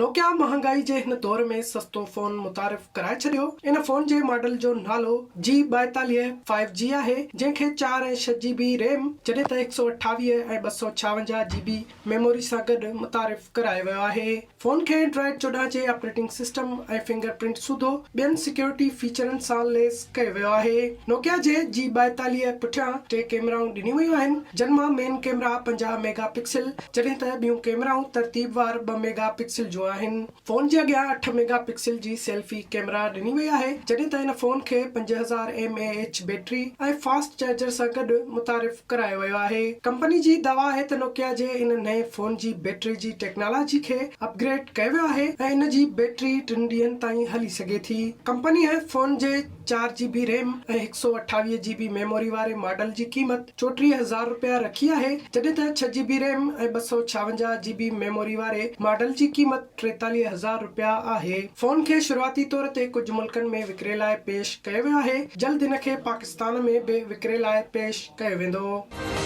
Nokia مهانگائي جي هن دور ۾ سستو فون متعارف ڪرائي ڇڏيو. ان فون جي ماڊل جو نالو جي 42 فائيو جي آهي، جنهن کي چار ۽ ڇهه جي بي ريم جڏهن ته 128 ۽ 256 جي بي ميموري سان گڏ متعارف ڪرايو ويو آهي. فون کي اينڊرائيڊ 14 جي آپريٽنگ سسٽم ۽ فنگر پرنٽ سوڌو ٻين سيڪيورٽي فيچرن سان ليس ڪيو ويو آهي. نوڪيا جي جي 42 پٺيان ٽي ڪيمرائون ڏنيون ويون آهن، جن مان مين ڪيمرا 50 ميگا پڪسل جڏهن ته ٻيون ڪيمرائون ترتيبوار ٻه ميگا پڪسل جون آهن. فون جي اڳيان اٺ ميگا پڪسل جي سيلفي ڪيمرا ڏني وئي آهي، جڏهن ته ان فون کي 5000 M A H battery ۽ fast charger سان گڏ متعارف ڪرايو ويو آهي. ڪمپني جي دعويٰ آهي ته نوڪيا جي ان نئين فون جي بيٽري جي ٽيڪنالاجي کي اپ گريڊ ڪيو ويو آهي ۽ ان جي بيٽري ٽن ڏينهن تائين هلي سگهي ٿي. ڪمپنيء فون جي چار جي بي ريم ۽ 128 جي بي ميموري واري ماڊل جي قيمت 34,000 رپيا رکي آهي، جڏهن ته ڇهه جي بي ريم ۽ 256 جي بي ميموري واري ماڊل جي قيمت 43,000 رپيا آهي. فون کي شروعاتي طور تي ڪجهه ملڪن ۾ وڪري لاء پيش ڪيو ويو آهي، جلد ان کي پاڪستان ۾ به وڪري لاء پيش ڪيو ويندو.